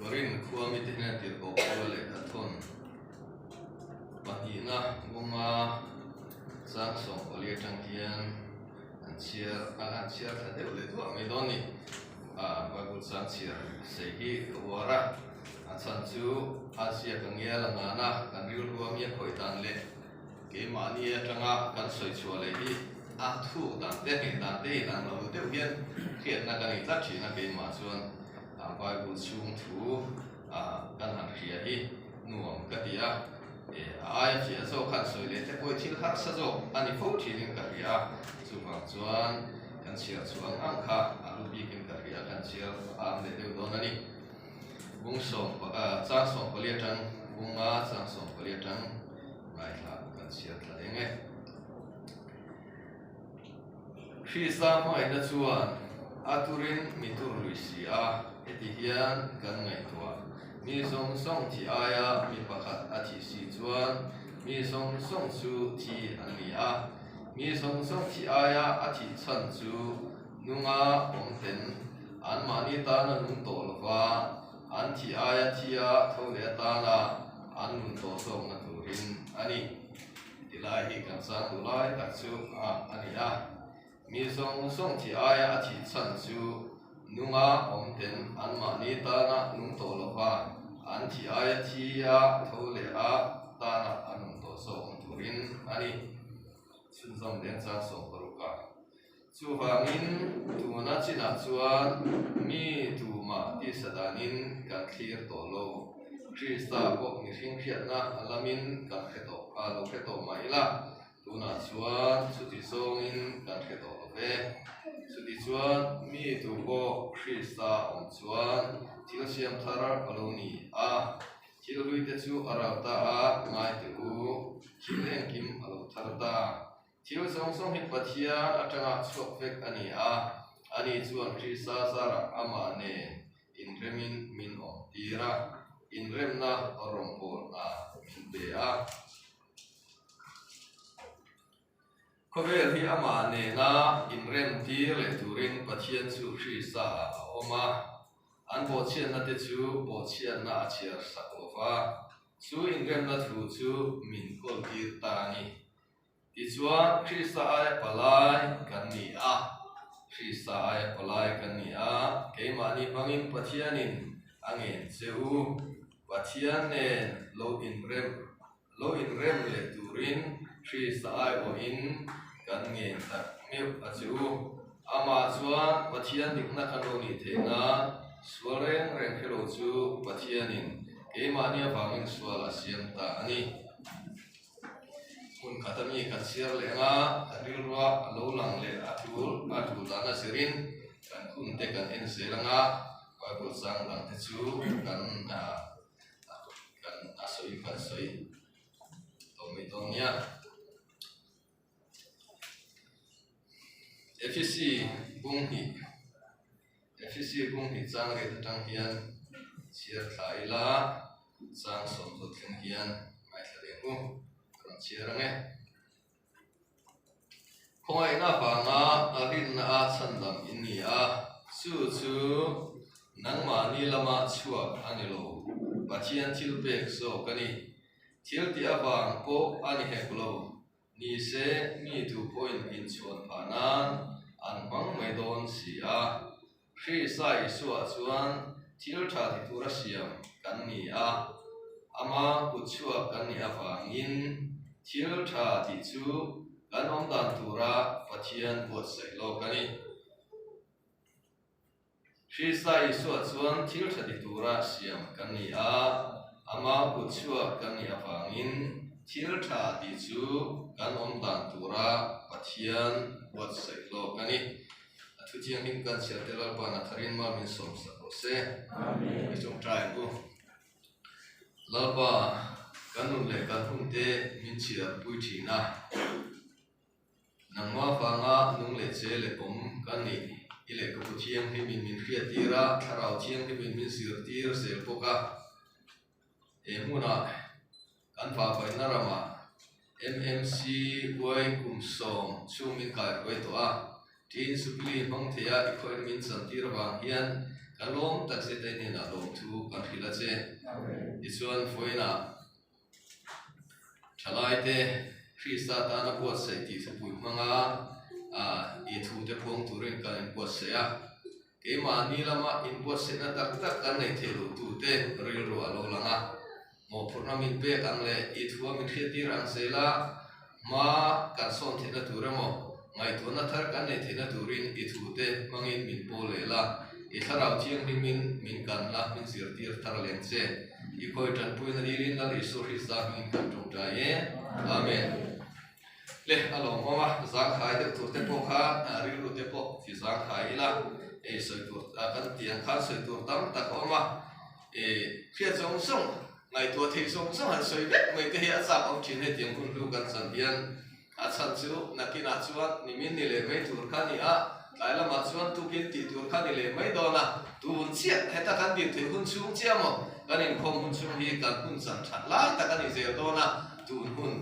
Korin khua mite hian tirhkoh Paula lehkha thawn pahnihna bunga chang 14 atang hian an chhiar an han chhiar thla deuh leh duah mai dawn a ni. Ah Bible chang chhiar sei hi ka uar a, a chhan chu a ziak a ngial a ngan a, kan rilru a mi a khawih dan leh keimahni atanga kan sawi chhuah leh hi a thuk dan te hmeh dan te in ang lo deuh hian hriatna ka nei tlat thin a keimah chuan a Bible chhung thu ah kan han hria hi nuam ka ti a, eh a aia fiah zawk khan sawi leh te pawh hi thil harsa zawk a ni fo thinin ka hria a, chuvang chuan kan chhiar chhuah ang ang kha a hlu bikin ka hria a kan chhiar am leh deuh dawn a ni. Bung sawm chang 14 atang bunga chang 14 atang ngaithla kan chhiar thla eng e. Krista hmangaihna chuan a turin mi tur lui si a, heti hian kan ngaihtuah. Mi zawng zawng thi aia mi pakhat a thih si chuan mi zawng zawng chu thi an ni a. Mi zawng zawng thi aia a thih chhan chu nunga awm ten anmahni tana nung tawh lova an thih aia thia tho leh atana an nun tawh zawkna turin a ni. Tilai hi kan chang duh lai tak chu a a ni a, mi zawng zawng thih aia a thih chhan chu nunga awm ten anmahni tana nung tawh lova an thih aia thi a tho leh a tana a nun tawh zawk awm turin a ni. Chhunzawm leng chang 60 ah. Chuvangin tuna chinah chuan mi tumah tisa danin kan thlir tawh lo. Krista pawh mihring hriatna a lamin kan hre tawh a lo hre tawh mah ila, tunah chuan chuti zawngin kan hre tawh lo ve. Chuti chuan mi tu pawh Krista awm chuan thil siam thar a lo ni a, thil hluite chu a ral ta a, ngai teh u, thil engkim a lo thar ta. Thil zawng zawng hi Pathian atanga chhuak vek a ni a, ani chuan Krista zarah amah nen inremin min awm tir a, inremna rawngbawlna min pe a. Khawvel hi amah nena inrem tir leh turin Pathian chu Krista ah a awm a, an bawhchhiatna te chu bawhchhiatna a chhiar sak lo va, chu inremna thu chu min kawl tir ta a ni. Tichuan, Krista aia palai kan ni a, Krista aia palai kan ni a, keimahni hmangin Pathianin a ngen che u. Pathian nen lo inrem, lo inrem leh turin Krista aiawhin kan ngen tak meuh a che u. Amah chuan Pathian dikna kan lo nih theih nan sual reng reng hre lo chu Pathianin keimahni avangin sual a siam ta a ni. Hmun khat ami kan chhiar leh anga kan rilrua a lo lang leh a tul a tul dan a zirin kan hun te kan en zel anga Bible chang dang te chu kan kan a sawi kan sawi tawh mai dawn nia. Efisi bung hnih Efisi bung hnih chang riat atang hian chhiar thla ila chang 10 thleng hian ngaithla leh ang u ka rawn chhiar ang e. Khawngaihna vanga a rinna a chhandam in ni a, chu chu nangmahni lama chhuak a ni lo, Pathian thil pek zawk a ni. Thil tih avang pawh a ni hek lo, ni se mi tu pawhin inchhuan phah nan an hmang mai dawn si a. Krista Isua chuan thil tha ti tura siam kan ni a, ama kut chhuak kan nih avangin thil tha tih chu kan awm dan tura Pathian buatsaih lawk a ni. Krista Isua chuan thil tha ti tura siam kan ni a, ama kut chhuak kan nih avangin thil tha tih chu kan awm dan tura Pathian buatsaih lawk a ni. A thu thianghlim kan chhiar te Lalpa'n a tharin mal min sawm sak rawh se. I tawngtai ang u. Lalpa, kan nun leh kan hun te min chhiar pui thin a. Nangmah vanga nung leh che leh awm kan nih i lehkhabu thianghlimin min hriattir a, thlarau thianghlimin min zirtir zel bawk a. He hmunah kan vahvaihna ramah MMC uai kum 10 chhung min kaihruai tawh a, tiin Supili hmang theia i khawih min chantir avang hian Kan lawm tak zet a i hnenah lawmthu kan hrilh a che. Tichuan, vawiinah thalaite Krista tana buatsaih tih thupui hmanga i thute phuang turin kan inbuatsaih a. Keimahni lama inbuatsaihna tak tak kan neih theih loh tute rilru a lo lang a. Mawhphurhna min pek ang leh i thua min hriattir ang zela hma kan sawn theihna tur emaw, ngaihtuahna thar kan neih theihna turin i thute hmangin min pawl leh la, i thlarau thianghlimin min kan la, min zirtir thar leng che. I khawi tanpuina dilin Lal Isua Krista hmingin kan tawngtai e. Amen. Le, a lawmawm a, zangkhai deuh tur te pawh kha rilru te pawh ti zangkhai ila, ei sawi tur kan tih ang khan sawi tur tam tak a awm a. Hriat zawng zawng, ngaihtuah theih zawng zawng han sawi vek mai te hi a chak awm thin hetiang hun hlu kan chan hian a chhan chu nakinah chuan nimin ni leh mai tur kha ni a, tlai lamah chuan tukin tih tur kha ni leh mai dawn a, tun chiah heta kan dir theih hun chhung chiah maw kan inkhawm hun chhung hi kan hun chan that lai tak a ni zel dawn a, tun hun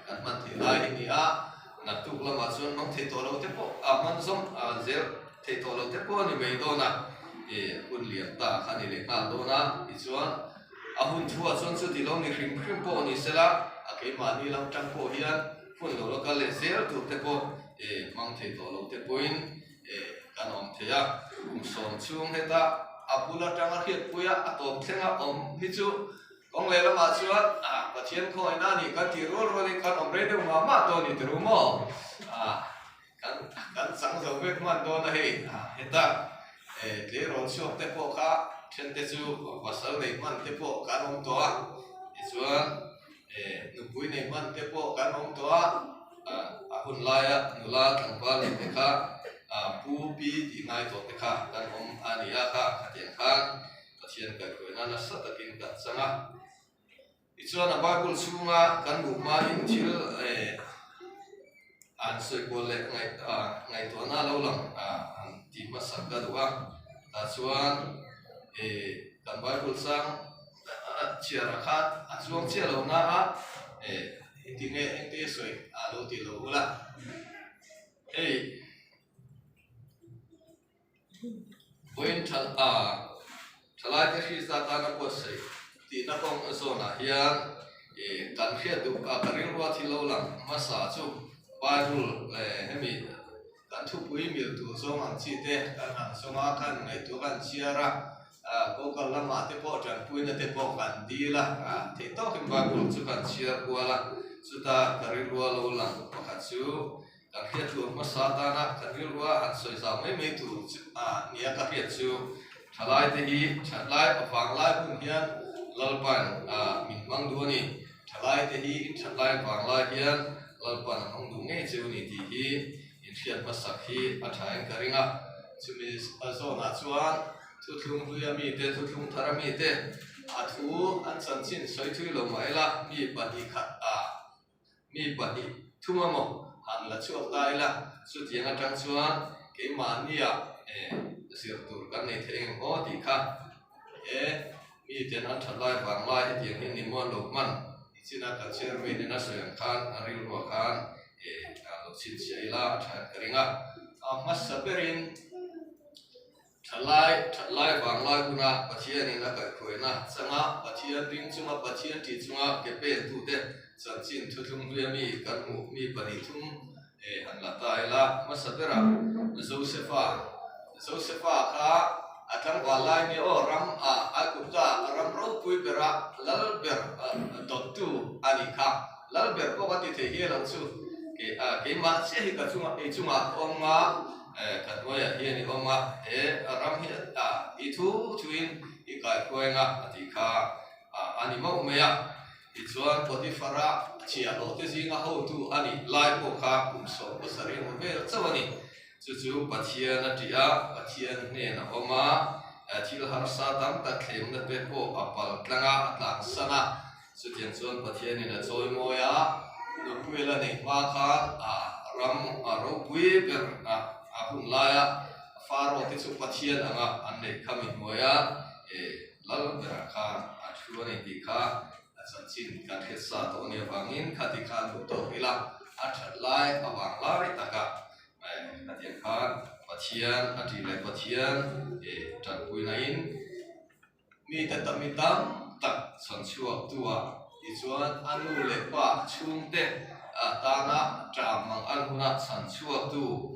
kan hman theih lai hi ni a, naktuk lamah chuan hmang thei tawh lo te pawh a hman zawm zel. Theih tawh loh te pawh a ni mai dawn a, i hun lian ta kha a ni leh nghal dawn a, tichuan a hun thuah chuan chuti lo ni hrim hrim pawh ni sela, a keimahni lam tang pawh hian hun lo la kal leh zel tur te pawh i hmang thei tawh loh te pawhin i kan awm thei a, kum sawm chhung heta a bul atanga hriatpuia a tawp thlenga awm hi chu kawng leh lamah chuan Pathian khawngaihna a nih kan tih rual rualin kan awm rei deuh mah mah dawn a ni ti ru maw? Kan kan chang zo vek hman dawn a hei, heta tleirawl chhuak te pawh kha then te chu pasal nei hman te pawh kan awm tawh a, tichuan nupui nei hman te pawh kan awm tawh a, a hun laia nula tlangval nei te kha pu pi tih ngai tawh te kha kan awm a ni a kha khatiang khan Pathian kaihhruaina nasa takin kan chang a. Tichuan a Bible chhunga kan duh hmain thil an sawi kual leh ngaihtuahna lo lang an ti hmasak ka duh a. Tah chuan kan Bible chang chhiarah khan a chuang chiah lo na a, engtinge engte sawi a lo ti lo ula. Hei. Vawiin thalaite Krista tana buatsaih tihna kawng zawnah hian kan hriat duh a, ka rilrua thil lo lang hmasa chu Bible hemi kan thupui mil tur zawng ang chi te kan han zawng a, kan ngaihtuah kan chhiar a, Google lamah te pawh tanpuina te pawh kan dil a, theih tawkin Bible chu kan chhiar kual a, chuta ka rilrua lo lang pakhat chu Kan hriat tur hmasa atana kan rilrua han sawi zau mai mai tur chu a nia ka hriat chu thalai te hi thatlai vanglai hun hian Lalpan min hmang duh a ni. Thalai te hi in thatlai vanglai hian Lalpan a hmang duh ngei cheu a ni tih hi in hriat hmasak hi a tha in ka ring a. Chumi zawnah chuan thuthlung hluia mite, thuthlung thara mite a thu an chanchin sawi thui lo mah ila mi pahnih khat a Mi pahnih thum a maw han la chhuak ta ila, chutiang atang chuan keimahnia zir tur kan nei thei engem aw tih kha he miten an that lai vang lai hetiang hian ni maw an lo hman ti chin a kan chairman in a sawi ang khan a rilruah khan lo chhinchhiah ila a tha ka ring a, a hmasa berin. Thalai, thatlai vanglai huna Pathianin a kaihhruaina changa Pathian ring chunga Pathian tih chunga ke pentute chanchin thuthlung hluia mi kan hmuh mi pahnih thum han la ta ila. Hmasa berah Josefa, Josefa kha a tlangval lai ni aw ram a Aigupta ram ropui bera lal ber dawttu a nih kha. Lal ber pawh ka ti thei hial ang chu. Keimah chiah hi ka chungah ei chungah ka awm a. Ka hnuaiah hian i awm a, he ram hi i thu thuin i kaihruai anga a tih kha a ni mauh mai a. Tichuan Potiphara chhiahhlawhte zinga hotu a nih lai pawh kha kum 70 emaw vel chauh a ni. Chu chu Pathian a ṭih a, Pathian hnen a awm a, thil harsa tam tak thlemna te pawh a pal tlang a, a tlansan a. Chutiang chuan Pathianin a chawimawi a, nupui la neih hma khan a ram a ropui ber a a hun laia Pharaoh te chu Pathian anga an neih kha mi hnuaia lal berah khan a thu a nei tih kha a chanchin kan hriat sa tawh a nih avangin khati khan duh tawk ila a that lai avang lai taka khatiang khan. Pathian a tih leh Pathian tanpuina in mite tam mi tam tak chhan chhuak tu ah tichuan a nu leh pa chhungte tana ṭam ang an huna chhan chhuak tu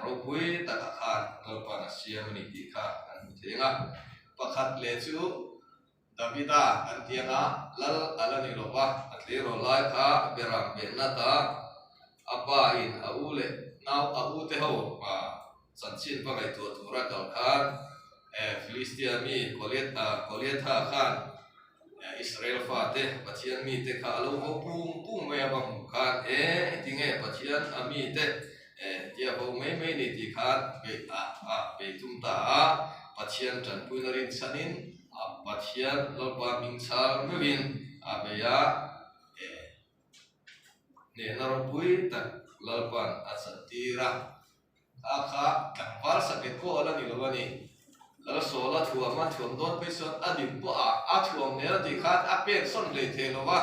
ropui takah khan Lalpa'n a siam a ni tih kha kan hmu thei ang a. Pakhat leh chu Davida kan ti ang a, lal a la ni lo va, a tleirawl lai kha beram venna ta a pa in a u leh nau a u te ho chanchin va ngaihtuah tura kal khan Philistia mi Goliatha khan Israel fate Pathian mite kha a lo vo pung pung mai a va hmuh khan e tinge Pathian a mite tia vo mai mai ni tih khan bei tum ta a, Pathian tanpuina rinchhanin Pathian Lalpa hming chhar meuhin a bei a. Hnehna ropui tak Lalpa'n a chantir a, a kha tlangval sakhet pawh a la ni lo a ni. Lalsawla thuam a thuam dawn phei chuan a dim pawh a a thuam hmel tih khan a pek sawn hlei thei lo va,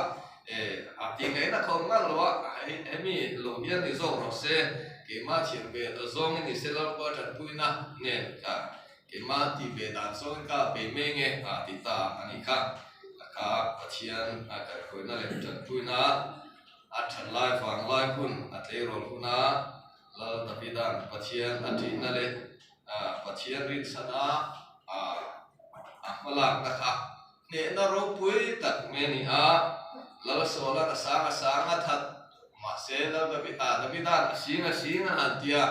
a ti ngaihna khawm ngang lo a, hemi lo hian ni zawk rawh se, keimah thiam ve zawngin ni se Lalpa tanpuina nen kha Keimah tih ve dan zawngin ka bei mai nge a ti ta a nih kha. A kha Pathian a kaihhruaina leh tanpuina a that lai vang lai hun a tleirawl huna Lal Davida'n Pathian a ṭihna leh Pathian rinchhana a hmalakna kha hnehna ropui tak mai a ni a. Lal Saula'n a sang a sang a that mahse Lal Davida'n a sing a sing a han tia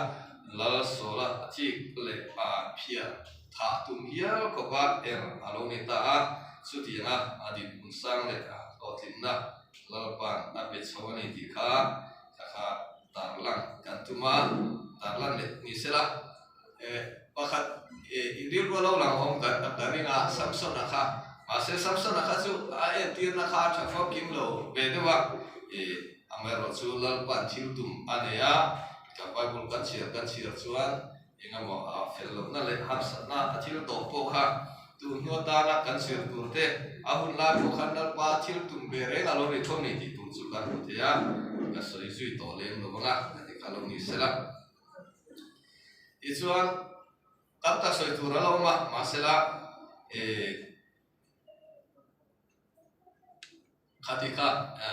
Lal Saula a chik leh a phiar thah tum hial khawpa er a lo ni ta a, chutianga a dinhmun sang leh a hlawhtlinna Lalpa'n a pe chho a ni tih kha thla kha tarlan kan tum a, tarlan leh ni sela. Pakhat inrilru a lo lang awm ka ring a, Samson-a kha. Mahse Samson-a kha chu a entirna kha a tha famkim lo ve deuh a, amaherawh chu Lalpa'n thil tum a nei a, ka Bible kan chhiar kan chhiar chuan engemaw a fel lohna leh harsatna a thil tawh pawh kha tun hnu atana kan chhiar tur te a hun lai pawh khan Lalpa thil tum ve reng a lo ni tho ni tih tur chu kan hmu thei a, ka sawi zui tawh lem lo vang a, ka ti kha lo ni sela. Tichuan, tam tak sawi tur a la awm a, mahsela eh khati kha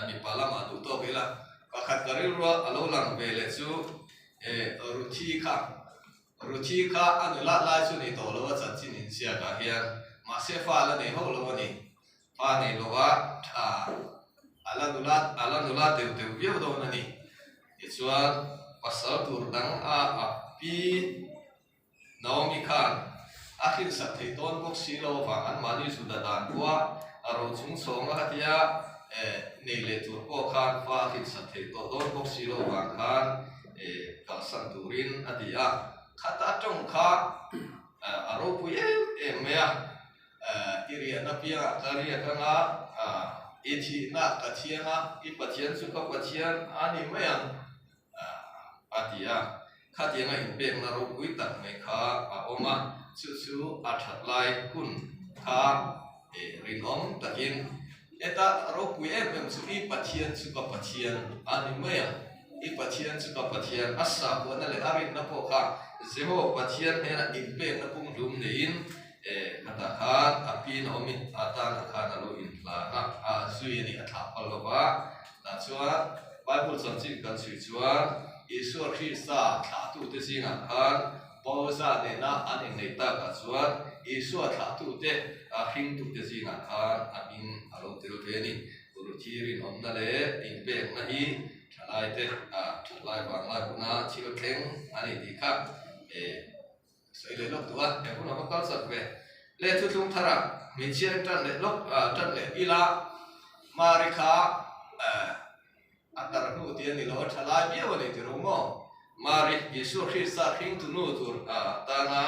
mipa lamah duh tawk ila, pakhat ka rilrua a lo lang ve leh chu eh Ruthi kha, Ruthi kha a nulat lai chu ni tawh lo a chanchin inziakah hian, mahse fa la nei hauh lo a ni. Pa nei lo a tha a la nula a la nula deuh deuh viau dawn a ni. Tichuan pasal tur dang a a pi Naomi khan a hrilhsak thei dawn bawk si lo avang anmahni Juda dan khua a ro chung chhawng a tia nei leh tur pawh khan fa a hrilhsak thei tawh dawn bawk si lo avang khan kalsan turin a ti a. Khata tawng kha a ropui em em mai a. I riahna piangah ka riak anga, i thihna ka thiang a, i Pathian chu ka Pathian a ni mai ang, a ti a. Khatianga inpekna ropui tak mai kha a awm a, chu chu a that lai hun kha rinawm takin heta ropui em em chu i Pathian chu ka Pathian a ni mai ang, i Pathian chu ka Pathian, a sahuahna leh a rinna pawh kha Jehova Pathian hnena inpekna pumhlum neiin Eh, khatah khan a pi na awmin a tanah khan a lo inhlan a, a zui a ni, a thlah phal lo va. Tah chuan Bible chanchin kan chhui chuan Isua Krista thlahtute zingah khan Boaza nena an inneih takah chuan Isua thlahtute, a hringtute zingah khan a hming a lo tel ve a ni. Ruthi rinawmna leh inpekna hi thalaite thatlai vanglai huna thil thleng a ni tih kha eh, Sawi leh lawk duh a, he hun a va kal chak ve. Le thuthlung thar ah hmeichhia in tan leh lawk ah tan leh ila Mari kha eh a tar hnu tih a ni lo a tha lai viau a ni ti ro maw? Mari Isua Krista hringtu nu tur ah tana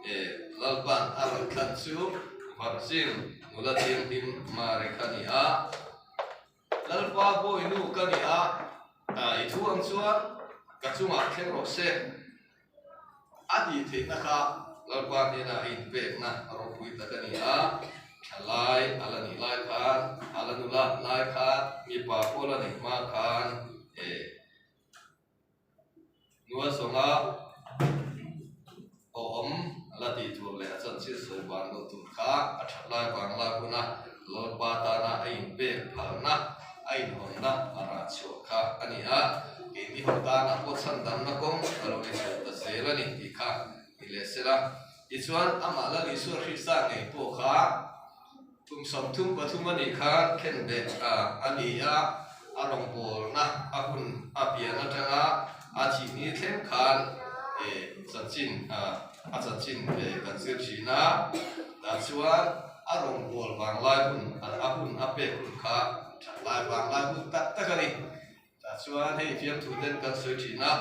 eh Lalpan a rawn thlan chu Virgin nula thianghlim Mari kha ni a. Lalpa bawi nu ka ni a, i thu ang chuan ka chungah thleng rawh se. A tih theihna kha Lalpa hnena a inpekna a ropui tak a ni a, thalai a la nih lai khan, a la nulat lai khan, mipa pawh la neih hma khan eh nua zawnga. Awm la tih tur leh a chanchin sawi van loh tur kha a that lai vang lak huna Lalpa tana a inpek phalna, a inhawnna a rah chhuah kha a ni a, keini ho tana pawh chhandamna kawng a lo ni chho ta zel a ni tih kha ni leh sela. Tichuan, amah Lal Isua Krista ngei pawh kha kum 33 a nih khan khenbeh a ni a, a rawngbawlna a hun a pian atanga a thih ni thleng khan chanchin a chanchin ve kan zir thin a, tah chuan a rawngbâwl vanglai hun a hun a pek hun kha that lai vanglai hun tak tak a ni. Tah chuan hei fiamthu ten kan sawi thin a,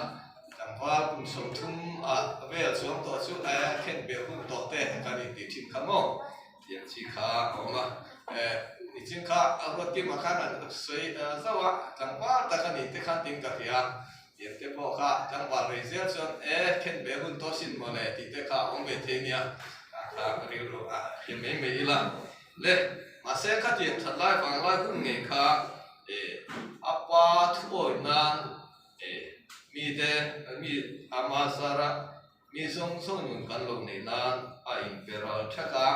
tlangval kum 30 ah vel chuang tawh chu a khen beh hun tawh te kan intih thin kha maw tiang chi kha a awm a. Nichin kha a ruat kimah khan an sawi zauh a, tlangval tak a nih te khan tin ka hria tiang te pawh kha tlangval rei zel chuan e khen beh hun tawh sin mawle tih te kha a awm ve thei nia, tah kha rilru a hria mai mai ila. Le, mahse khatiang that lai vang lai hun ngei kha e a pa thuawi nan e mite mi ama zara mi zawng zawng nun kan lo neih nan a inpe ral thek a,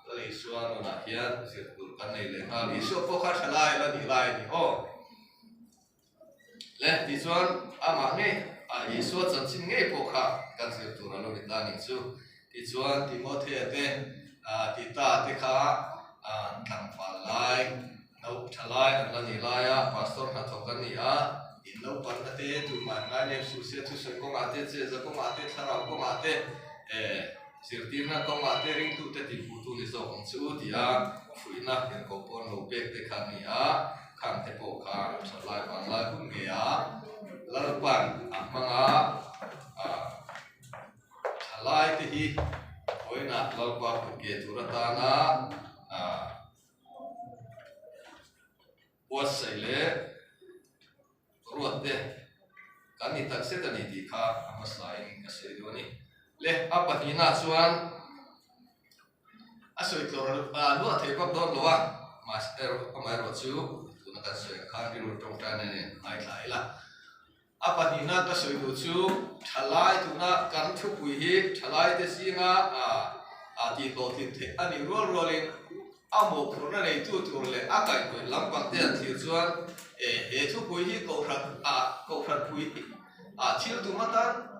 Lal Isua nunah hian zir tur kan nei leh nghal. Isua pawh kha tha lai la nih lai a ni aw. Le, tichuan amah ngei a Isua chanchin ngei pawh kha kan zir tur a lo ni ta nih chu. Tichuan Timothea te, Tita te kha tlangval lai, no tha lai an la nih laia pastor hnathawk an ni a, in naupangna te tumah an ngai lem suh se, thusawi kawngah te, cheza kawngah te, thlarau kawngah te, zirtirna kawngah te ringtute tihmuhtu ni zawk ang chu tia fuihna inkoh pawh an lo pek te kha a ni a. Khang te pawh kha that lai vang lai hun ngei a, Lalpan a hmang a, tha lai te hi vawiinah Lalpa kut ke tur atana buatsaih leh ruat te kan ni tak zet a ni tih kha a hmasain ka sawi duh a ni. Le a pahnihna chuan. A sawi tlawr luah thei vak dawn lo a, mahse amaherawh chu tuna kan sawi ang khan rilru tawngtai na nen ngaithla ila. A pahnihna ka sawi duh chu thalai tuna kan thupui hi thalai te zinga tihhlawhtlin theih a nih rual rualin a mawhphurhna neitu tur leh a kaihhnawih lampang te an thlir chuan he thupui hi kohhran kohhran pui thil tum atan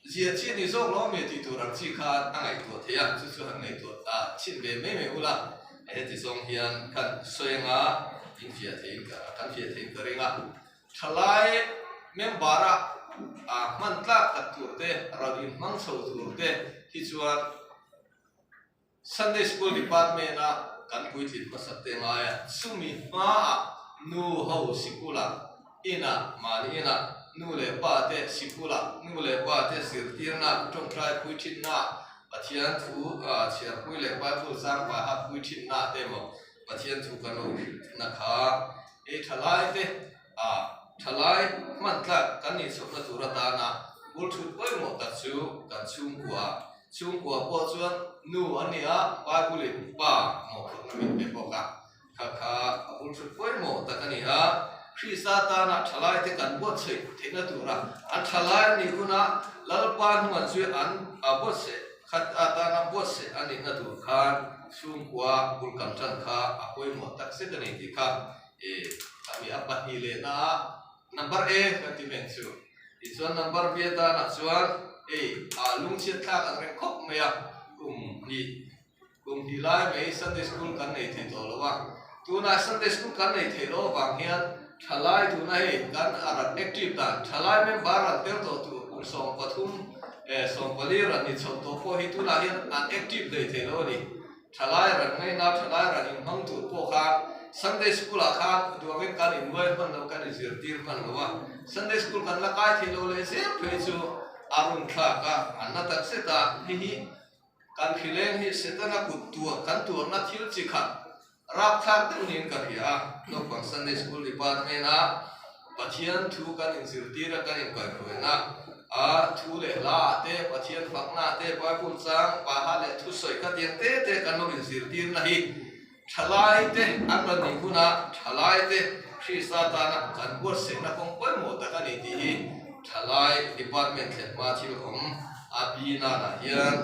Zia chi ni zawk lo ami tih tur ang chi kha a ngaihtuah thei a, chu chu han ngaihtuah ta chhin ve mai mai ula, heti zawng hian kan sawi anga in fiah theiin ka kan fiah theiin ka ring a. Thalai member a hman tlak tak tur te, ral inhmang chho tur te hi chuan Sunday School Department a kan puitlin hmasak te ngai a, chumi hmaah nu ho sikulah inah mahni inah nu leh pa te sikulah nu leh pa te zirtirna tawngtai pui thinna Pathian thu chhiarpui leh Bible zang paha pui thinna te emaw Pathian thu kan lo hrilhna kha ei thalai te a thalai hman tlak kan nih chhohna tur atana bul thut pawimawh tak chu kan chhungkua Chhungkua pawh chuan nu a ni a, Bible in pa mawhphurhna min pe bawk a, kha kha a bul thut pawimawh tak a ni a, Krista tana thalaite kan buatsaih theihna tura an thalai a nih huna Lalpa hnungan chu an buatsaih khat atana buatsaih a nihna tur khan chhungkua bul kan tan kha a pawimawh tak zet a ni tih kha i ami a pahnih lehna a number A kan ti mek chu. Tichuan number B atanah chuan hei ah lungchhiat thlak ang reng khawp mai a, kum hnih kum hnih lai mai Sunday school kan nei thei tawh lo a, tunah Sunday school kan nei thei lo avang hian thalai tuna hei kan a ran active dan thalai member ran tel tawh tur kum 13 eh 14 ran ni chho tawh pawh hi tunah hian an active hlei thei lo a ni. Thalai ran ngaina, thalai ran inhmang tur pawh khan Sunday School ah khan duangin kan innuai hman lo, kan inzirtir hman lo a, Sunday School kan la kai thei lo leh zel phei chu a run thlak a, an la tak zet a, hei hi kan hrileng hi Setana kut tuar, kan tuarna thil chi khat rapthlak deuh niin ka hria a, naupang Sunday School Department a Pathian thu kan inzirtir a, kan inkaihhruaina a, thu leh hla ah te, Pathian fakna ah te, Bible chang paha leh thusawi kha tiang te te kan lo inzirtirna hi thalai te an rawn nih huna thalai te Krista tana kan buatsaihna kawng pawimawh tak a ni tih hi thalai department thlen hma thil awm. A bi nanah hian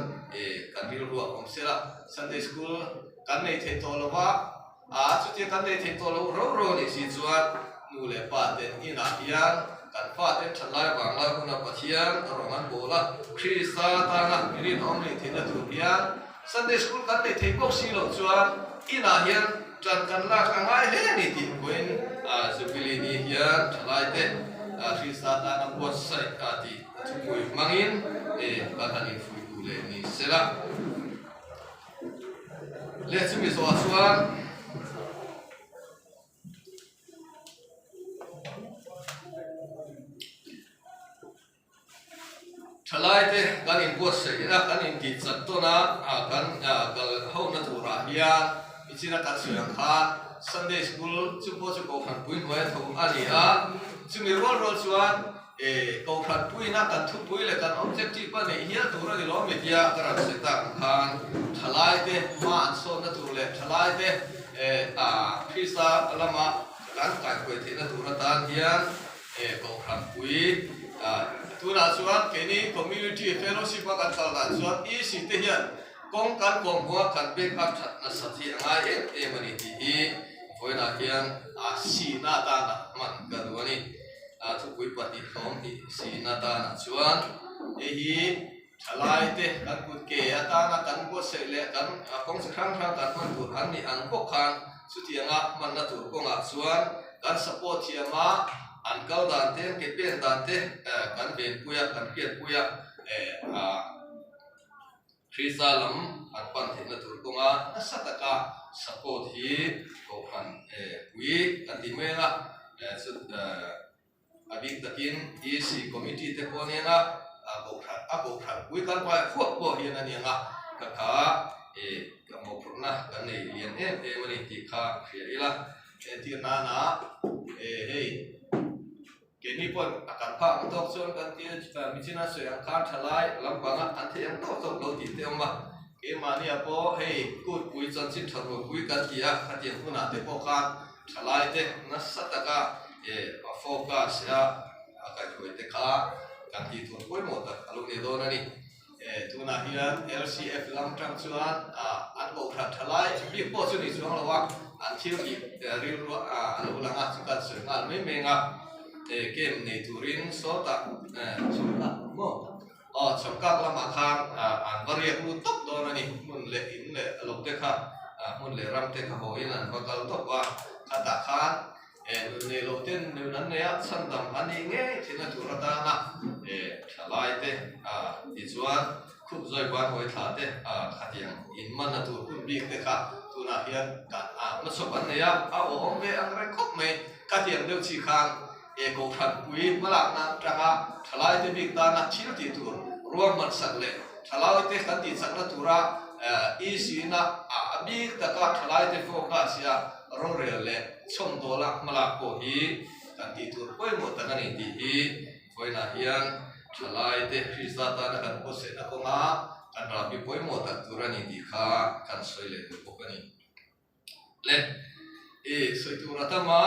kan rilruah awm sela Sunday School kan nei thei tawh lo va, a chutia kan nei thei tawh lo ro ro anih si chuan nu leh pa ten inah hian kan fa ten that lai vang lai huna Pathian a rawn an bawl a, Krista tana mi rinawm nih theihna tur hian Sunday School kan nei thei bawk si loh chuan inah hian ṭan kan lak a ngai hle a ni tih pawhin Jubilee ni hian ṭhalaite Krista tana buatsaih a tih thupui hmangin kan han infuih duh leh ni sela. Leh chumi zawhah chuan Thalaite kan inbuatsaih a, kan intih chat tawn a, kan kal hona turah hian michina kan sawi ang khan Sunday School chu pawh chu Kohhran pui hnuaia tho a ni a, chumi rual rual chuan Kohhran puina kan thupui leh kan objective a neih hial tur a ni lo mi tia ka rawn sawi tak ang khan thalaite hma an sawnna tur leh thalaite Krista lama kan kaihkuai theihna tur atan hian Kohhran pui tunah chuan keini community fellowship a kan kal dan chuan EC te hian kawng kan kawm hmuh a kan back up that nasat hi a ngai em em a ni tih hi vawiinah hian a sihna atana hman ka duh a ni. Thupui 2 hlawm hnih sihna atana chuan hei hi thalai te kan kut ke atana kan buatsaih leh kan kawng chi hrang hrang kan hman tur an nih ang bawk khan chutianga hmanna tur kawngah chuan Kan support thiam a, an kal dan te, an ke pen dan te kan venpui a, kan hriatpui a, Krista lam an pan theihna tur kawnga nasa taka support hi Kohhran pui kan ti mai ang a, a bik takin EC Committee te pawh nen a, Kohhran a Kohhran pui kan pai huap pawh hian a ni ang a, ka kha ka mawhphurhna kan nei lian em em a ni tih kha hria ila. Entir nana hei keini pawh a kan phak ang tawk chuan kan ti a michina sawi ang khan tha lai lampanga an theih ang tawk tawk lo tih te awm a, keimahnia pawh hei kutpui chanchin tha rualpui kan ti a, khatiang hunah te pawh khan tha lai te nasa taka a focus a a kaihhruai te kha kan tih tur pawimawh tak a lo ni dawn a ni. Tunah hian LCF lam tang chuan an kohhran tha lai bik pawh chu ni chuang lo a, an thil tih rilru a lo lang a, chu kan sawi nghal mai mai ang a. Camp nei turin sawtah chhawmkak maw? Aw chhawmkak lamah khan an va riak lut tawp dawn a ni, hmun leh in leh lo te kha hmun leh ram te kha hawiin an va kal tawp a, khatah khan Nun nei lo ten nun an nei a, chhandam a nih ngei thin a tur atana thalai te tichuan khup zawi ban hawi thla te khatiang in man a tur hun bik te kha tunah hian kan hmachhawp an nei a, a awhawm ve ang reng khawp mai. Khatiang deuh chi khan Kohhran pui hmalakna atanga thalai te bik tana thil tih tur ruahmansak leh thalai te kan tihchakna tura EC na a bik taka thalai te focus a rorel leh chhawmdawla hmalak pawh hi kan tih tur pawimawh tak a ni tih hi vawiinah hian thalaite Krista tana kan buatsaihna kawnga kan rahbi pawimawh tak tur a ni tih kha kan sawi leh duh bawk a ni. Le, i sawi tur a tam a,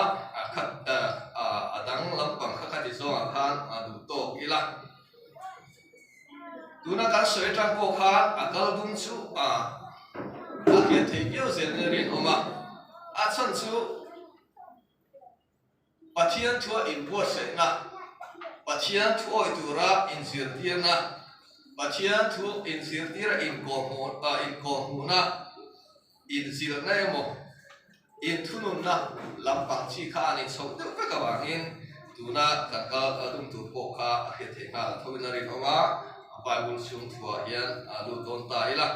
khat a dang lampang kha kha ti zawngah khan duh tawk ila. Tuna kan sawi atang pawh khan a kal dum chu a hriat theih viau zel in a rinawm a, a chhan chu Pathian thua inbuatsaihna, Pathian thu awi tura inzirtirna, Pathian thu inzirtira inkawhhmuhna, inzirna emaw Inthununna lampang chi kha a ni chhoh deuh vek avangin tuna kan kal dum tur pawh kha a hriat theih nghal tho in a rinawm a, Bible chhung thuah hian a lut dawn ta ila.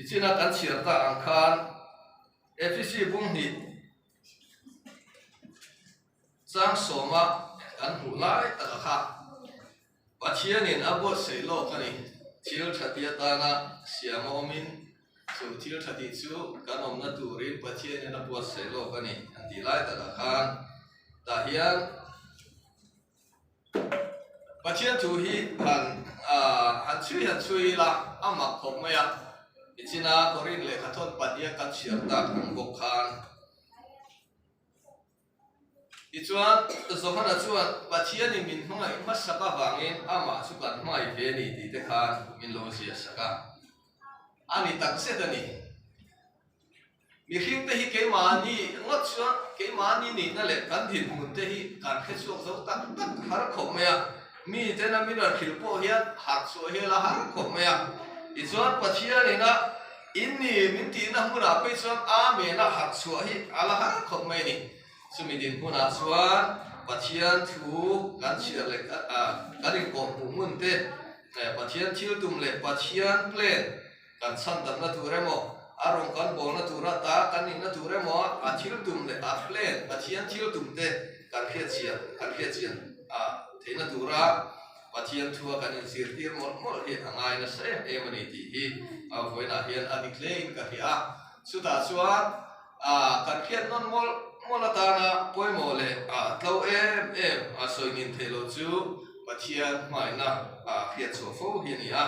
Tichina kan chhiar tak ang khan Efesi bunghnih chang sawma kan hmuh lai taka kha Pathianin a buatsaih lawk a ni. Thil tha ti atana siam a awmin chu thil tha tih chu kan awmna turin Pathianin a buatsaih lawk a ni an tih lai takah khan tah hian Pathian thu hi han han chhui han chhui ila a mak khawp mai a, nichina Korin lehkhathawn pahniha kan chhiar tak ang bawk khan. Tichuan, Johana chuan Pathianin min hmangaih hmasak avangin amah chu kan hmangaih ve a ni tih te khan min lo ziah sak a. A ni takzet a ni. Mihring te hi keimahni ngawt chuan keimahni nihna leh kan dinhmun te hi kan hre chhuak zo tak tak har khawp mai a. Mi tena min rawn hrilh pawh hian harh chhuah hi a la har khawp mai a. Tichuan Pathianin a in ni min tihna hmunah phei chuan Amen a harh chhuah hi a la har khawp mai a ni. Chumi dinhmunah chuan Pathian thu kan chhiar leh kan inkawhhmuh hmun te, Pathian thil tum leh Pathian plan kan chhandamna tur emaw, a rawng kan bawlna tura ta kan nihna tur emaw a thil tum leh a plan Pathian thil tum te kan hriatchian kan hriatchian theihna tura Pathian thua kan inzirtir mawlh mawlh hi a ngai nasa em em a ni tih hi vawiinah hian a dik hlein ka hria a. Chutah chuan kan hriat nawn mawlh mawlh atana pawimawh leh tlo em em a sawi ngin theih loh chu Pathian hmaina hriat chhuah fo hi a ni a.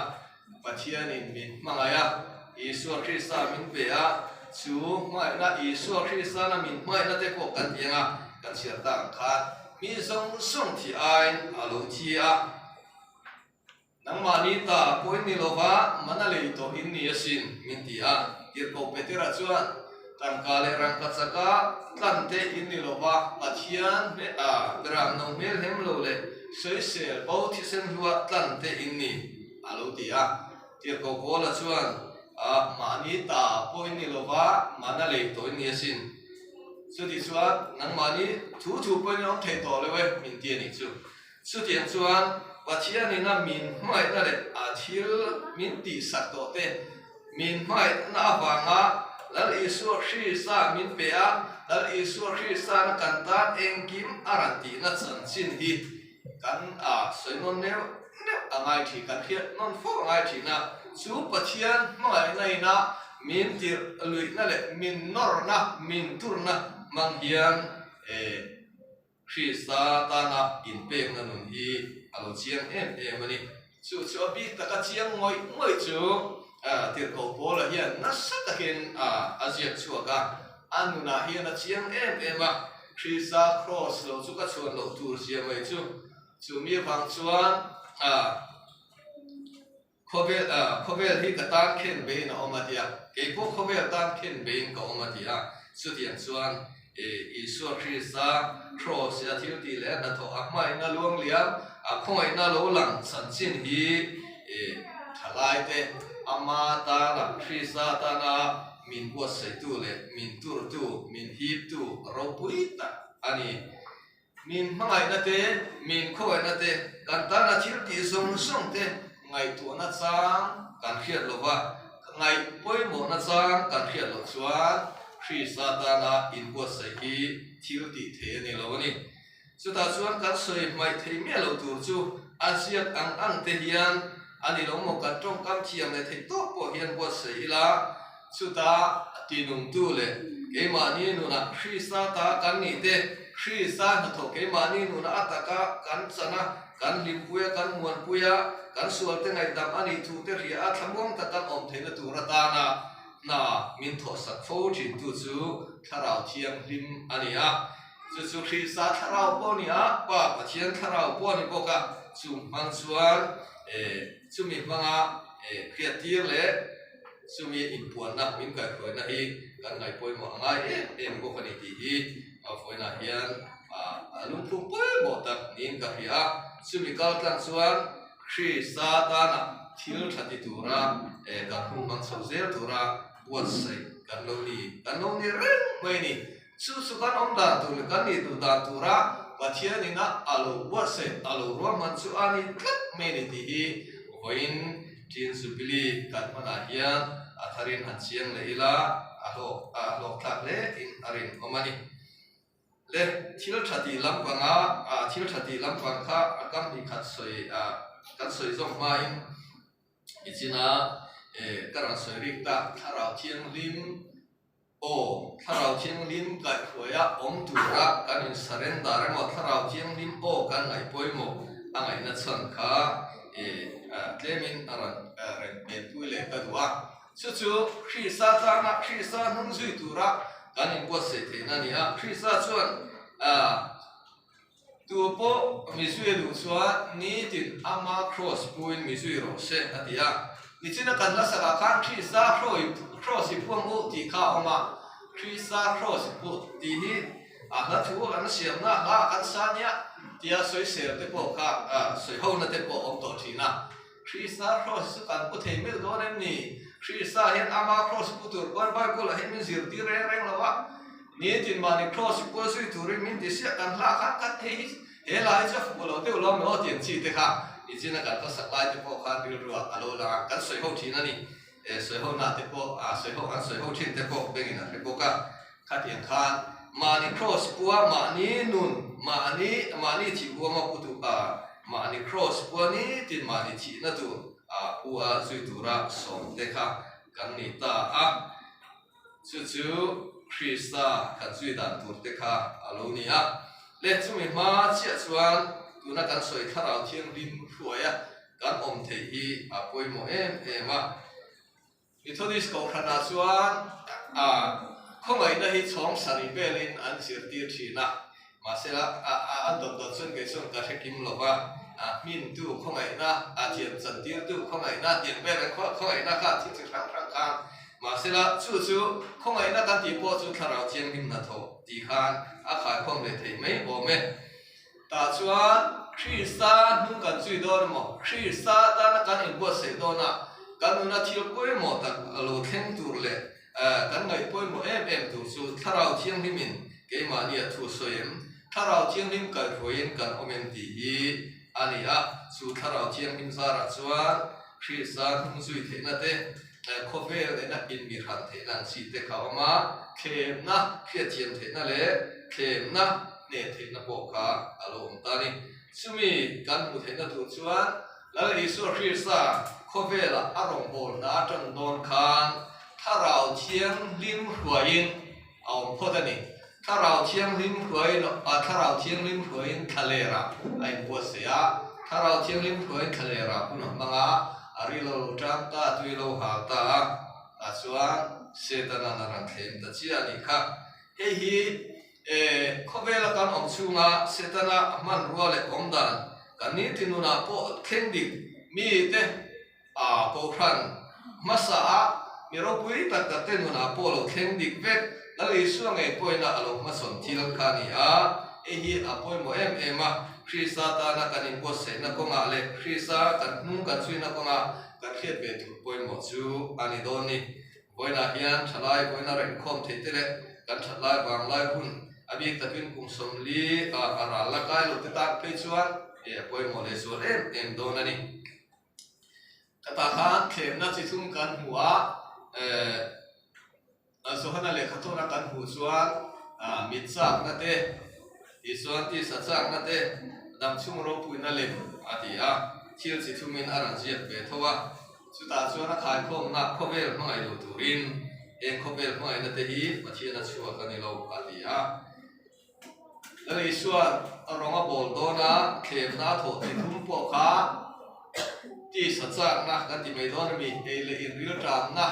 Pathianin min hmangaih a, Isua Krista min pe a, chu hmangaihna Isua Kristana min hmangaihna te pawh kan ti anga kan chhiar tak ang khan mi zawng zawng thi aiin a lo thi a. Nangmahni ta pawhin ni lova man a lei tawh in ni asin min ti a. Tirhkoh Petera chuan tangka leh rangka chaka tlan te in ni lova Pathian beram no hmel hem lo leh sawisel bo thisen hlua tlan te in ni. A lo ti a. Tirhkoh Paula chuan, A, mahni ta pawh in ni lo va, mana lei tawh in ni asin. Chuti chuan, nangmahni thu thu pawhin in awm thei tawh lo e, min ti a nih chu. Chutiang chuan, Pathianin a min hmangaihna leh a thil min tihsak tawh te, min hmangaihna avanga Lal Isua Krista min pe a, Lal Isua Krista'n kan tan engkim a rawn tihna chanchin hi Kan a sawi nawn neuh neuh a ngai thin, kan hriat nawn fo a ngai thin a, chu Pathian hmangaihna ina min tirh luihna leh min nawrna, min turna hmang hian Krista tana inpekna nun hi a lo chiang em em a ni. Chu chu a bik taka chiang ngawih ngawih chu Tirhkoh Paula hian nasa takin a ziak chhuak a, a nunah hian a chiang em em a, Krista Kraws lo chu ka chhuan loh tur zia mai chu. Chu mi avang chuan khawvel khawvel hi ka tan khen beiin a awm a ti a, kei pawh khawvel tan khen beiin ka awm a ti a, chutiang chuan Isua Krista Kraws a thil tih leh a hnathawh a hmaina luang liam a khawngaihna lo lang chanchin hi thalaite ama tana Krista tana min buatsaihtu leh min turtu, min hiptu ropui tak a ni. Min hmangaihna te, min khawngaihna te, kan tana thil tih zawng zawng te ngaihtuahna chang kan hriat lo va, ngaih pawimawhna chang kan hriat loh chuan Krista tana inbuatsaih hi thil tih thei a ni lo a ni. Chutah chuan kan sawi hmaih thei miah lo tur chu a ziak ang ang te hian a ni lo maw kan tawngkam thiam leh theih tawk pawh hian buatsaih ila, chutah tinungtu leh keimahni nunah Krista ta kan nih te, Krista hnathawh keimahni nunah a taka kan chan a, kan hlimpui a, kan muanpui a, kan sualte ngaihdam a nih thu te hria a thlamuang tak kan awm theihna tur atana hna min thawhsak fo thintu chu Thlarau Thianghlim a ni a. Chu chu Krista thlarau pawh a ni a, Pa Pathian thlarau pawh a ni bawk a, chu hmang chuan chumi hmanga hriattir leh chumi inpuanna min kaihhruaina hi kan ngaihpawimawh a ngai em em bawk a ni tih hi vawiinah hian a lungphum pawimawh tak niin ka hria a. Chumi kal tlang chuan Krista tana thil tha ti tura kan hun hmang chho zel tura buatsaih kan lo ni, kan lo ni reng mai a ni. Chu chu kan awm dan tur leh kan nih duh dan tura Pathian ina a lo buatsaih, a lo ruahman chu a ni tlat mai a ni tih hi vawiin Chin Jubilee kan hmanah hian a tharin han chiang leh ila a hlawk a hlawkthlak hle in a rinawm a ni. Le thil tha tih lampanga thil tha tih lampang kha a kam hnih khat sawi kan sawi zawk hmain Nichina ka rawn sawi rik tak Thlarau Thianghlim Aw, Thlarau Thianghlim kaihhruaia awm tura kan in surrender emaw Thlarau Thianghlim aw kan ngaih pawimawh a ngaihna chhan kha tlemin a rawn reng hmelpui leh ka duh a. Chu chu Krista tana Krista hnung zui tura kan inbuatsaih theihna a ni a. Krista chuan. Tu pawh mi zui duh chuan nitin ama kraws puin mi zui rawh se a ti a. Nichina kan hlasakah khan Krista kraws i puang u tih kha a awm a. Krista kraws i pu tih hi a hla thu an siamna hla kan sa nia tia sawisel te pawh kha sawihona te pawh a awm tawh thin a. Krista kraws chu kan pu thei meuh dawn em ni? Krista hian ama kraws pu tur pawn Bible ah hian min zirtir reng reng lo a. Nitin mahni kraws i pual zui turin min ti siah kan hla khan kan thei hi he la hi chu a fuh lo deuh lo maw tih ang chi te kha nichina kan hmasak lai te pawh khan rilruah a lo lang a, kan sawi ho thin a ni. E sawi ho na te pawh a sawi ho kan sawi ho thin te pawh bengin a hre bawk a, khatiang khan mahni kraws pua mahni nun mahni mahni thih huama pu tu a mahni kraws pua nitin mahni thihna tur a pu a zui tura sawm te kha kan ni ta a. Chu chu Krista kan zui dan tur te kha a lo ni a. Le chumi hma chiah chuan tuna kan sawi thlarau thianghlim hruaia kan awm theih hi a pawimawh em em a. Methodist kohhranah chuan a khawngaihna hi chhawng sarih velin an zirtir thin a. Mahsela a dawt dawt chuan kei chuan ka hre kim lo va, a hmintu khawngaihna, a thiam chantirtu khawngaihna tiang vel ang khawngaihna kha thil chi hrang hrang khan mahsela chu chu khawngaihna kan tih pawh chu thlarau thianghlim hnathawh tih khan a khaikhawm leh thei mai awm e. Tah chuan Krista hnung kan zui dawn emaw, Krista tana kan inbuatsaih dawna kan nuna thil pawimawh tak a lo thleng tur leh Kan ngaih pawimawh em em tur chu Thlarau Thianghlimin keimahni a thu sawi em? Thlarau Thianghlim kaihruaiin kan awm em tih hi a ni a. Chu Thlarau Thianghlim zarah chuan Krista hnung zui theihna te, khawvel nena inmihran theihna ang chi te kha a awm a, thlemna hriatthiam theihna leh thlemna hneh theihna pawh kha a lo awm ta a ni. Chumi kan hmuh theihna tur chuan Lal Isua Krista khawvelah a rawngbâwl hna aṭang dâwn khân Thlarau Thianghlim hruaiin a awm phawt a ni. Thlarau Thianghlim hruaiin a Thlarau Thianghlim hruaiin thlalêrah a inbuatsaih a, Thlarau Thianghlim hruaiin thlalêrah hun a hmang a, a ri lo lo ṭang ta, tui lo hâl ta a, tah chuan Setana'n a rawn thlêm ta chiah a nih kha. Hei hi E, khawvela kan awm chhunga Setana hmanrua leh awm dan kan nitin nunah pawh thleng dik mite a kohhran hmasa a mi ropui tak tak te nunah pawh lo thleng dik vek Lal Isua ngei pawhina a lo hmasawn thil kha a ni a, hei hi a pawimawh em em a, Krista tana kan inbuatsaihna kawngah leh Krista kan hnung kan chhuina kawngah kan hriat ve tur pawimawh chu a ni dawn ni. Vawiinah hian thalai vawiina rengkhawm theih te leh kan thatlai vanglai hun a bik takin kum 40 ah a ral la kai lo te tan phei chuan e a pawimawh leh zual em em dawn a ni. Ka tah khan thlemna chi thum kan hmu a, eh Johana lehkha tawna kan hmuh chuan mit chakna te, tichuan tisa chakna te, damchhung ropuina lem a ti a, thil chi thumin a rawn ziak ve tho a. Chutah chuan a khaikhawmna khawvel hmangaih lo turin heng khawvel hmangaihna te hi Pathian a chhuak a ni lo a ti a. Lal Isua'n rawng a bawl dawn a, thlemna a thawh chi thum pawh kha tisa chakna kan ti mai dawn a mi, ei leh in rilṭamna,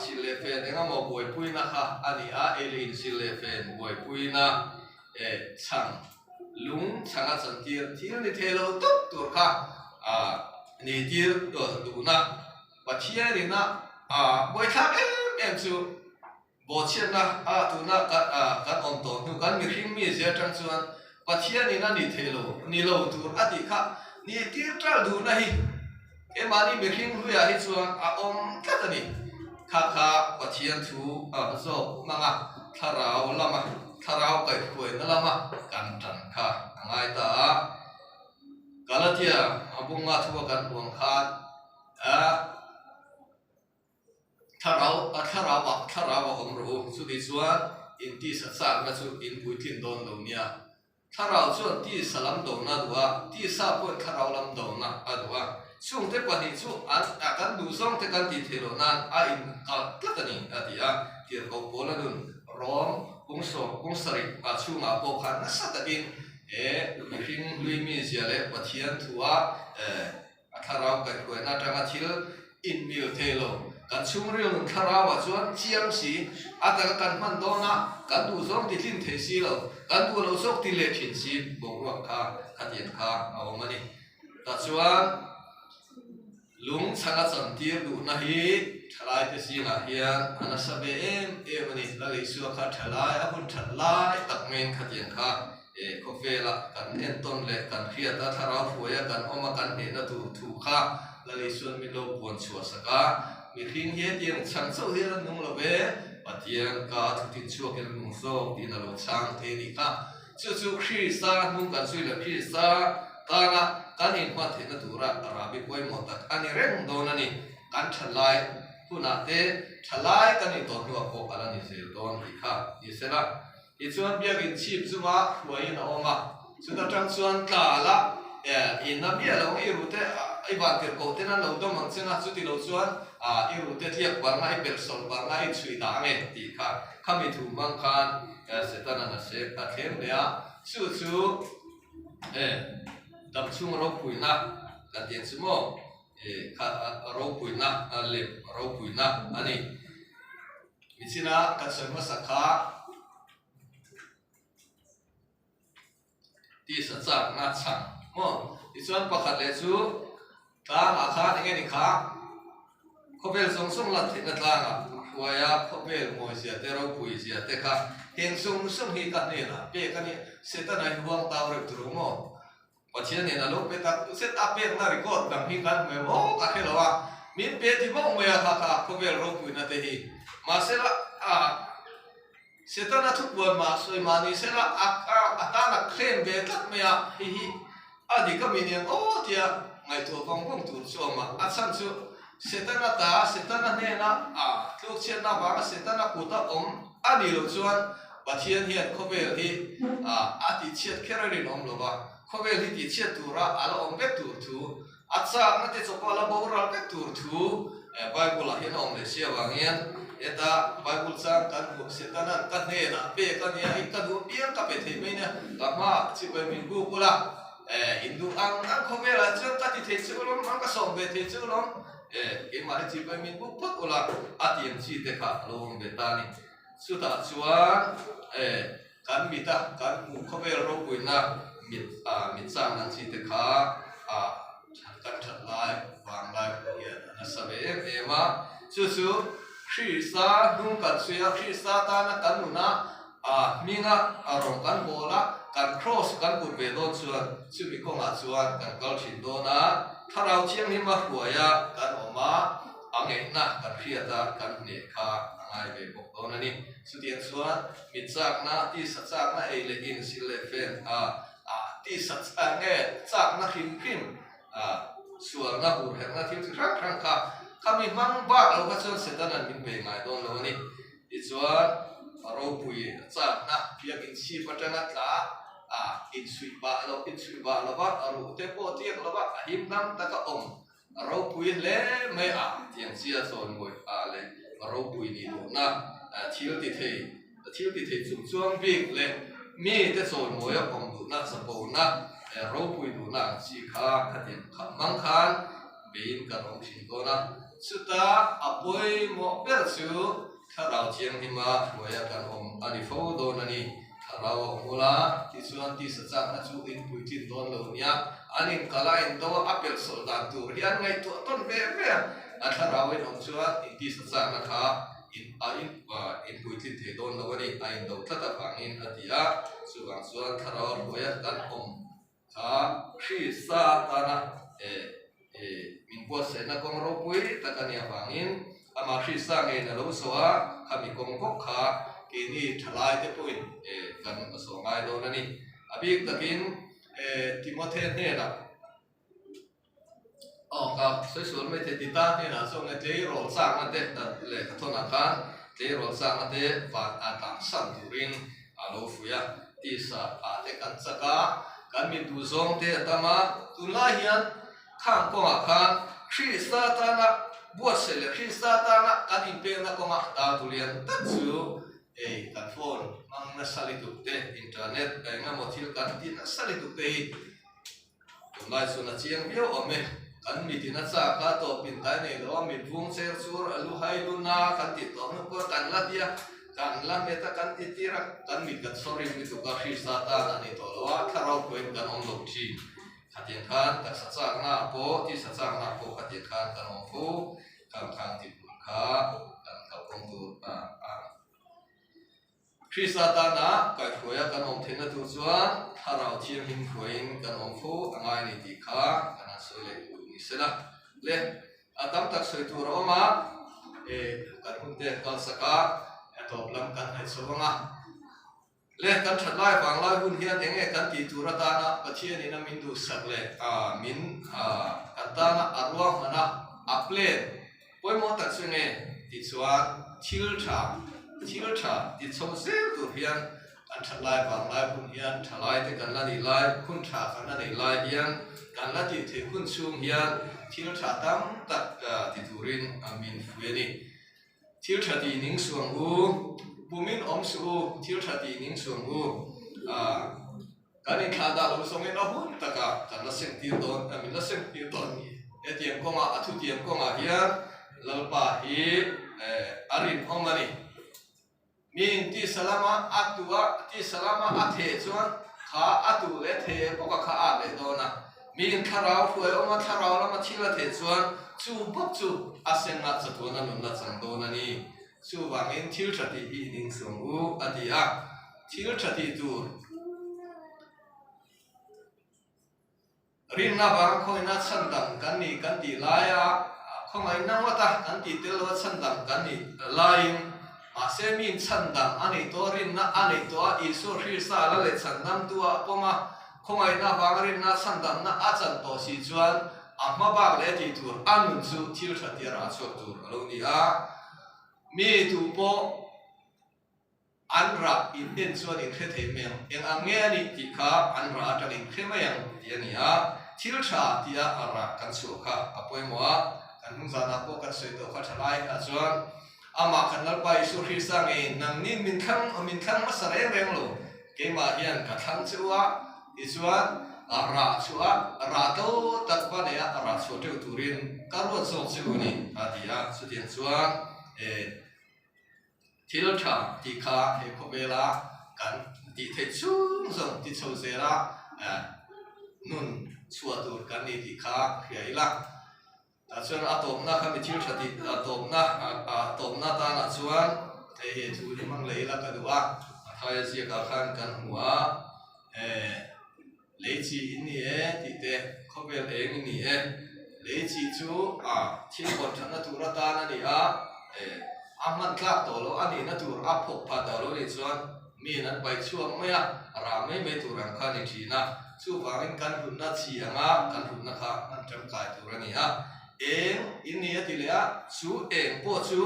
sil leh fen eng emaw buaipuina kha a ni a, ei leh in sil leh fen buaipuina chhang lung chhanga chantir thil ni thei lo tawp tur kha ni tir duhna Pathianina buaithlak em em chu bawhchhiatna a tuna kan awm tawh hnu kan mihring mi zia atang chuan Pathianina ni thei lo ni lo tur a tih kha ni tir ṭal duhna hi keimahni mihring hluiah hi chuan a awm tlat a ni. Kha kha Pathian thu zawk hmanga thlarau lama thlarau kaihhruaina lama kan ṭan kha a ngai ta a. Galatia a bunga thua kan huang khan a thlarau a thlarau ah thlarau a awm rawh u, chuti chuan intisa chakna chu in puitlin dawn lo nia. Thlarau chuan tisa lam dona a duh a, tisa pawhin thlarau lam dona a duh a. Chungte pahnih chu an a kan duh zawng te kan tih theih loh nan a inkalh tlat a ni, a ti a. Tirhkoh Paula nun Rom pungsawm pungsarih a chhungah pawh khan nasa takin he mihring hlui mizia leh Pathian thua a thlarau kaihhruaina atanga thil inmil thei lo. Kan chhungril nun thlarauah chuan chiang si, a taka kan hman dawn a, kan duh zawng ti tlin thei si lo, kan duh lo zawk ti leh thin si boruak kha khatiang kha a awm a ni. Tah chuan lung chhanga chantir duhna hi thalaite zingah hian a nasa ve em em a ni. Lal Isua kha thalai a hun that lai tak maiin khatiang kha khawvela kan entawn leh kan hriat a, thlarau hruaia kan awm a kan hnehna tur thu kha Lal Isuan min lo puan chhuah sak a, mihring hi hetiang chhan chauh hian an nung lo ve, Pathian ka thutin chhuakin an nung zawk tiin a lo chhang thei a nih kha. Chu chu Krista hnung kan zui leh Krista tana kan inhman theihna tura Rabi pawimawh tak a ni reng dawn a ni. Kan thalai hunah te thalai kan intawn hnuah pawh a la ni zel dawn tih kha ni sela. Tichuan biakin chhip chunga hruaiin a awm a, chuta tang chuan tla la in a miah lo ang i rute i van tirh koh ten an lo dawm ang cheng a, chuti lo chuan i rute tliak bar nga i pelh sawlh bar nga i chhui dah ang e tih kha khami thu hmang khan Setanan a sep a thlem leh a, chu chu dam chhung ropuina kan tih ang chu maw kha ropuina lem ropuina a ni. Michina kan sawi hmasa kha tisa chakna chhang maw? Tichuan pakhat leh chu tlangah khan eng nge ni kha khawvel zawng zawng lan theihna tlangah a hruai a, khawvel mawi zia te ropui zia te kha heng zawng zawng hi ka hnenah pek a nia, Setana hi huang tau reuh tur maw? Pathian nen a lo pe tak zet a pekna record dang hi kan hmu em aw ka hre lo a, min pe ti mauh mai a kha kha khawvel ropuina te hi. Mahsela a Setana thupuan mah sawi mah ni sela a a tan a claim ve tlat mai a, hei hi a dik a mi nen aw tia ngaihtuah vang vang tur chu a awm a, a chhan chu Setana ta Setana hnena a tlukchhiatna avanga Setana kuta awm a nih loh chuan Pathian hian khawvel hi a tihchhiat kher a rinawm lo va, khawvel hi tihchhiat tura a la awm vek tur thu, a chakna te chawpa a la boral vek tur thu Bible ah hian a awm leh si avang hian heta Bible chang kan hmuh Setana'n ka hnenah pek a nia, in ka duh piang ka pe thei mai nia, ka hmaah chibai min buk ula, in duh ang ang khawvelah chuan ka ti thei chu lawm, ang ka sawm ve thei chu lawm, keimah hi chibai min buk phawt ula a ti ang chi te kha a lo awm ve ta a ni. Chutah chuan kan mit a kan hmuh khawvel ropuina mit mit chang ang chi te kha kan that lai vang lai pawh hian a nasa ve em em a. Chu chu Krista hnung kan chhui a, Krista tana kan nuna hminga a rawng kan bawl a, kan kraws kan put ve dawn chuan chumi kawngah chuan kan kal thin dawn a, Thlarau Thianghlima hruaia kan awm a. A ngeihna kan hriat a, kan hneh kha a ngai ve bawk dawn a ni. Chutiang chuan mit chakna, tisa chakna ei leh in sil leh fen a, a tisa nge chakna hrim hrim a, sualna hur herhna thil chi hrang hrang kha khami hmang bak lo kha chuan Setana'n min bei ngai dawn lo a ni. Tichuan ropui chakna biakin chhip atanga tla a inchhuih bah lo, inchhuih bah lova ruh te pawh tliak lova a him hnam taka awm A ropui hle mai a, tiang chia chawn ngawih ah leh a ropui nih duhna thil ti thei, thil ti thei chung chuang bik leh mi te chawn ngawih a awm duhna chapona ropui duhna ang chi kha khatiang kha hmang khan beiin kan awm thin dawn a. Chuta a pawimawh ber chu Thlarau Thianghlima hruaia kan awm a ni fo dawn a ni. Thlarau a awm ula, tichuan tisa chakna chu in puitlin dawn lo nia, an inkal a in do a, a pelh sawlh dan tur hi an ngaihtuah tawn ve ve a, a thlarau in awm chuan in tisa chakna kha in a in in puitlin thei dawn lo a ni, a indo tlat avangin a ti a, chuvang chuan thlarau a hruaia kan awm kha Krista tana min buatsaihna kawng ropui tak a nih avangin amah Krista ngeiin a lo zawh a, khami kawng bawk kha keini thalai te pawhin kan zawh ngai dawn a ni. A bik takin Timothe hnenah Aw ka sawi sual mai thei Tita hnenah chuan nge tleirawl chakna te lehkha thawnah khan tleirawl chakna te van a tlansan turin a lo fuih a, tisa ah te kan chak a, kan mit duh zawng te a tam a, tunlai hian khang kawngah khan Krista tana buatsaih leh Krista tana kan inpekna kawnga dar duhlian tak chu ei kan phone hmang nasa lutuk te, internet engemaw thil kan ti nasa lutuk te hi Tunlai chuan a chiang viau awm e. Kan mitin a chak a, tawpin tai nei lo a, mit vung cher chur a lu hai lu na kan tih tawh hnu pawh kan la tia, kan la hmet a, kan ti tir a, kan mit kan sawr in lutuk a, Krista tan a ni tawh lo a, thlarau pawhin kan awm lo thin. Khatiang khan taksa chakna ah pawh, tisa chakna ah pawh khatiang khan kan awm fo, khang khang ti tur kha kan hlauhawm tur a a. Krista tana kaihhruaia kan awm theihna tur chuan Thlarau Thianghlim hruaiin kan awm fo a ngai a ni tih kha kan han sawi leh duh ni se la. Le, a tam tak sawi tur a awm a, e, kan hun te kal sak a, a tawp lam kan hnaih chho vang a. Le, kan that lai vang lai hun hian eng nge kan tih tur atana Pathianin a min duhsak leh a min a kan tana a ruahman a, a plan Pawimawh tak chu nge tih chuan thil tha, thil tha ti chho zel tur hian kan that lai vang lai hun hian tha lai te kan la nih lai, hun tha kan la neih lai hian kan la tih theih hun chhung hian thil tha tam tak ti turin min fui a ni. Thil tha tih ning suang u, pumin awm suh u, thil tha tih ning suang u. Kan inthlah dah lo zawngin a hun takah kan la seng tir dawn, min la seng tir dawn ni. Hetiang kawngah, a thutiang kawngah hian Lalpa hi a rinawm a ni. Miin tisa lama a tu a, tisa lama a theh chuan kha a tu leh theh bawka kha a at leh dawn a. Miin thlarau hruai awma thlarau lama thil a theh chuan chu bawk chu a seng a, chatuan a nunna chang dawn a ni. Chuvangin thil tha tih hi in insuang u, a ti a. Thil tha tih tur rinna vanga khawngaihnaa chhandam kan nih kan tih laia khawngaihna ngawta kan tih tel loa chhandam kan nih laiin mahse miin chhandam a neih tawh rinna a neih tawh a Isua Krista la leh chhandamtu a pawm a khawngaihna vanga rinna chhandamna a chan tawh si chuan a hma bak leh tih tur a nun chu thil tha tia rah chhuak tur a lo ni a mi tu pawh An rah in en chuan in hre thei mai ang, eng ang nge a nih tih kha an rah atang in hre mai ang tih a ni a, thil tha tia a rah kan chhuah kha a pawimawh a, kan hnung zanah pawh kan sawi tawh kha tha lai ah chuan amah kan Lalpa Isua Krista ngeiin nangni min thlang min thlang hmasa reng reng lo, keimah hian ka thlang che u a tichuan a rah chhuah a rah to tak va nei a rah chhuah teuh turin ka ruat zawk che u a ni a ti a, chutiang chuan eh. Thil tha tih kha he khawvela kan tih theih chhung zawng ti chho zela nun chhuah tur kan ni tih kha hria ila. Tah chuan a tawpna kha mi thil tha tih a tawpna a tawpna tanah chuan hei he thu hi hmang leh ila ka duh a, Mathaia ziakah khan kan hmu a, Lei chi in ni e tih te, khawvel eng in ni e. Lei chi chu a thil hawn thatna tur atan a ni a, a hman tlak tawh loh a nihna tur a phawk phah tawh lo nih chuan miin an paih chhuak mai a, rah mai mai tur ang kha a ni thin a. Chuvangin kan hlutna chi anga kan hlutna kha hman tangkai tur a ni a. Eng in ni a ti leh a, chu eng pawh chu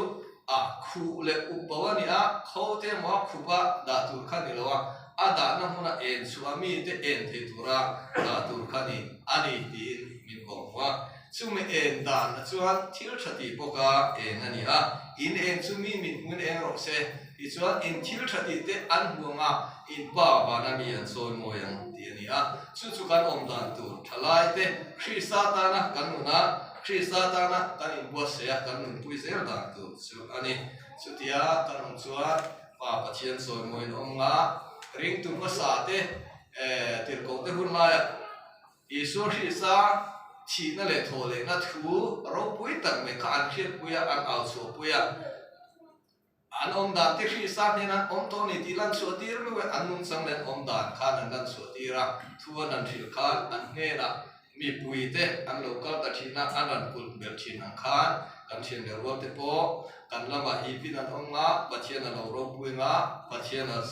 a khuh leh up bo a ni a, kho te emaw a khup a dah tur kha ni lo a, a dahna hmuna en chhuah mite en thei tura dah tur kha ni a ni tiin min kawhhmuh a. Chumi en danna chuan thil tha tih bawka en a ni a, in eng chu mi mit hmuin eng rawh se tichuan in thil tha tih te an hmu anga in pa vana mi an sawi mawi ang tih a ni a. Chu chu kan awm dan tur tha lai te Krista tana kan nuna Krista tana kan inbuatsaih a kan nunpui zel dan tur chu a ni. Chutia kan awm chuan Pa Pathian sawi mawiin awm nga ringtu hmasa te tirhkoh te hun laiah Isua Krista thihna leh thawhlehna thu ropui tak mai kha an hriatpui a, an au chhuahpui a. An awm dan te Krista hnena an awm tawh a ni tih lan chhuah tir meuh e, an nungchang leh an awm dan khan an lan chhuah tir a, thu an han hrilh khan an hnenah mipui te an lo kal ta thin a, an rawn kulh belh thin ang khan kan thian leh rual te pawh kan lamah hipin an awm nga, Pathian a lo ropui nga, Pathian a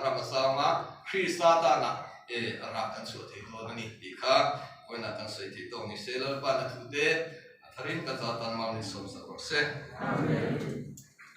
ram a zau nga, Krista tanah e rah kan chhuah thei dawn a ni tih kha vawiinah kan sawi theih tawk ni se, Lalpa'n a thute a tharin kan zah tan mau min sawmsak rawh se. Amen.